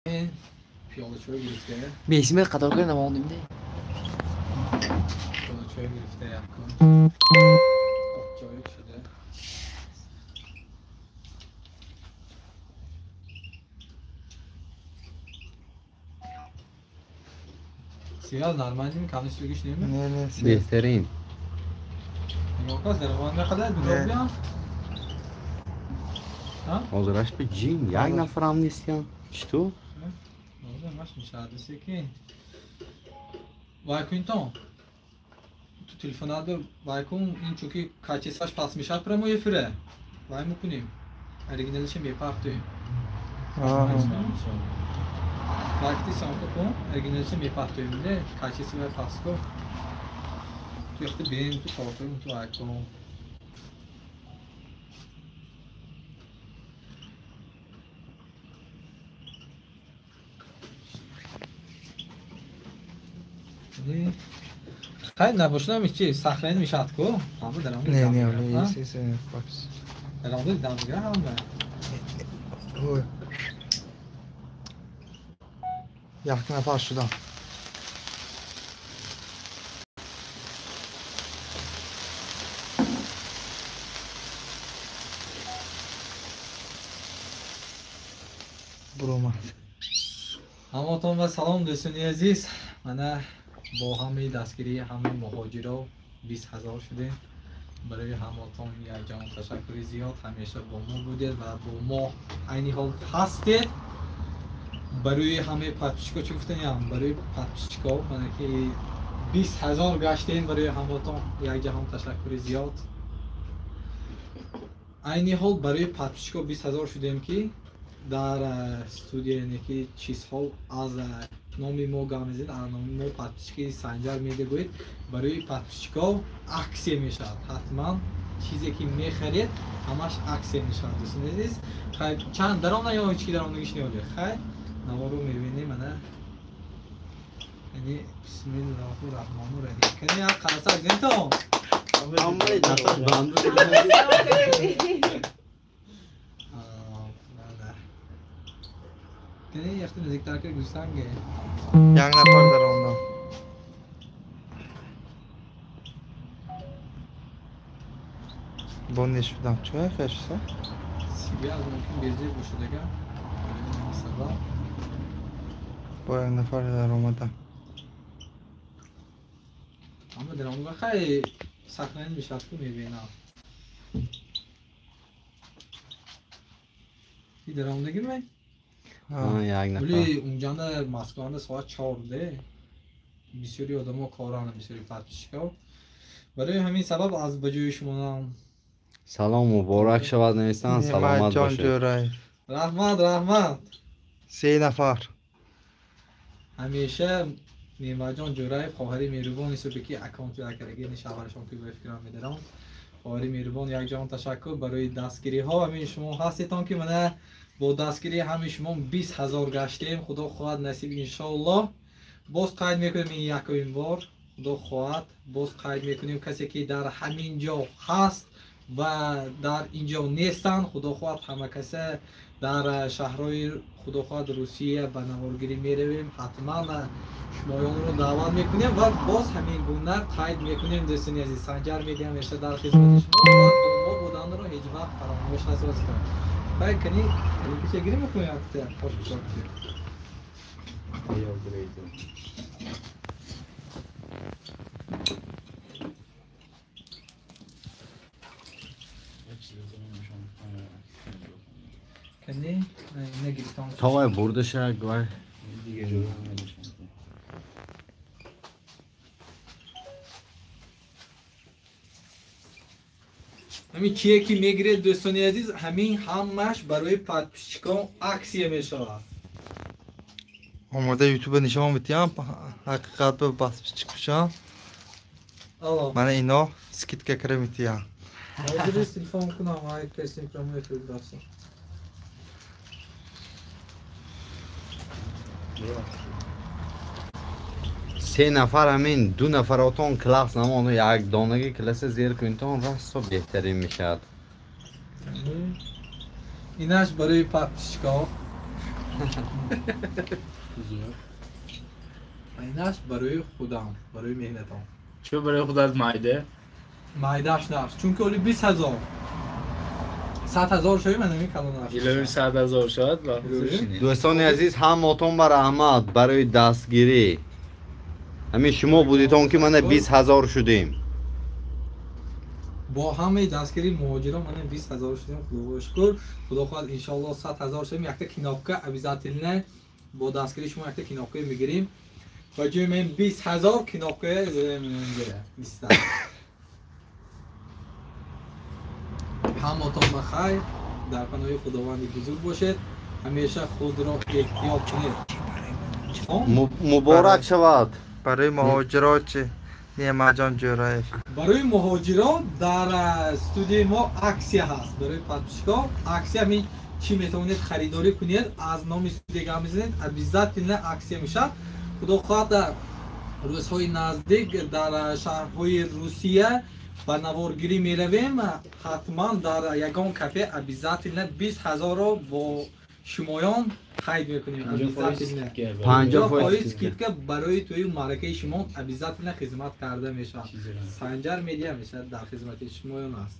Пиёла чой гирифта. Бесимет қатор кара намондим де. Пиёла чой гирифта якум. Чой шуда. Сигал нормальный камни сюгиш неме? Не, не, беҳтарин. Нигоҳ кун, дарвон нақадар дуроб биям. Ҳозираш би ҷин, як нафарам нестиям. Чӣ ту? Ҳозир мешавад секин. Вай кунтон. Ту телефонат вай кун, ин чунки качестваш паст мешавад прямой эфире. Вай мекунем. Оригиналиша мепартоем. Вақти съёмка кун, оригиналиша мепартоем, не? Качество паст кун. Ту яхти бин, ту тортоем, ту вай кун. Хай набошад чи сахрани мешавад ку? Ҳама дар он Не, не, не, се папс. Дар он дам мегирад ҳама. Ой. Як нафар шудам. Буромад. Ҳаматон ва салом дӯстони азиз. Мана бо ҳамаи дастгирии ҳамаи муҳоҷиро 20 ҳазор шудем. Барои ҳаматон якҷон ташаккури зиёд. Ҳамеша бо мо будед ва бо мо айни ҳол ҳастед. Барои ҳамаи подписчико чӣ гуфтаниям? Барои подписчико мана ки 20 ҳазор гаштем, барои ҳаматон якҷаҳон ташаккури зиёд. Айни ҳол барои подписчико 20 ҳазор шудем ки дар студия, яъне ки чизҳо аз номи мо гап мезанед, аз номи мо подписчики Санҷар медегӯед, барои подписчико аксия мешавад. Ҳатман чизе ки мехаред, ҳамаш аксия мешавад, дӯстони азиз. Хай, чанд даром ё ҳеч ки даромдагиш неоле. Хай, наворо мебинем, ана. Яъне бисмиллоҳи раҳмони раҳим. Кани як қарсак зентон. Ҳамаи нафар банду. Кани яхти наздиктар ка гӯстанге. Як нафар даромдам. Бо нешудам. Чӣ хешса? Сигал мумкин безеб бошад ага. Сабаб. Бо як нафар даромадам. Ама даромада хай сахнани мешавад ку мебинам. И даромадагӣ ме? Як нафар. Вале унҷанда Москванда соат 4 де. Бисёри одамо коранд, бисёри подписчико. Барои ҳамин сабаб аз ба ҷои шумонам Салом муборак шавад навистан, саломат Неъматҷон бошед. Ҷӯраев. Раҳмат, раҳмат. Се нафар. Ҳамеша Неъматҷон Ҷӯраев хоҳари меҳрубон ҳисобе ки аккаунти акараги шавҳарашон ки ба фикрам медарам. Хоҳари меҳрубон якҷон ташаккур барои дастгириҳо. Ҳамин шумо ҳастетон ки мана бо дастгирии ҳамин шумо 20 ҳазор гаштем. Худо хоҳад насиб иншоаллоҳ. Боз қайд мекунем ин якумин бор. Худо хоҳад боз қайд мекунем касе ки дар ҳамин ҷо ҳаст ва дар ин ҷо нестанд, худо хоҳад ҳама каса дар шаҳрҳои худо хоҳад Русия ба наворгирӣ меравем. Ҳатман шумоёнро даъват мекунем ва боз ҳамин гуна қайд мекунем дӯстони азиз. Санҷар медиҳам ҳамеша дар хизмати шумо ва бо мо буданро ҳеҷ вақт фаромӯш насозед. Хай кани каликича гирем мекунем якта қошуқча. Кани нагиритон. То вай бурдаша вай. Ҳамин чие ки мегиред дӯстони азиз, ҳамин ҳамаш барои подписчикон аксия мешавад. Омода ютуба нишон медиҳам, ҳақиқат ба подписчик бошам. Алло. Мана ино скидка кара медиҳам. Ҳозир телефон кунам, ай касим прямой эфир рафтам. Се нафар ҳамин ду нафаротон класс намону як донаги класса зер кунитон расто беҳтарин мешавад. Инаш барои подписчикҳо. Инаш барои худам, барои меҳнатам. Чӣ барои худат майда? Майдаш наст, чунки оли 20 000, 100 000 шои ман ҳамин калонаш. Илови 100 000 шавад. Дӯстони азиз, ҳамаотон ба раҳмат барои дастгирӣ. Ҳамин шумо будитон, ки мана 20 000 шудем. Бо ҳамаи дастгирии муҳоҷирон мана 20 000 шудем, худо шукр. Худо хоҳад, иншоалло, 100 000 шудем, якта кнопка обязательно бо дастгирии шумо якта кнопка мегирем. Ба ҷои мен 20 000 кнопка мегира. Ҳаматон ба хайр, дар паноҳи Худованди бузург бошед, ҳамеша худро эҳтиёт кунед. Муборак шавад. Барои муҳоҷирот чӣ, Неъматҷон Ҷӯраев? Барои муҳоҷирон дар студияи мо аксия ҳаст. Барои подписчикҳо аксия. Ҳамин чӣ метавонед харидорӣ кунед, аз номи студия гап мезанед, обязательно аксия мешавад. Худо хоҳад, рӯзҳои наздик дар шаҳрҳои Русия ба наворгирӣ меравем. Ҳатман дар ягон кафе обязательно 20 000-ро бо шумоён қайд мекунем, обязательно 50% скидка барои тӯи маъракаи шумо обязательно хизмат карда мешавад. Санҷар Медиа мешавад, дар хизмати шумоён аст.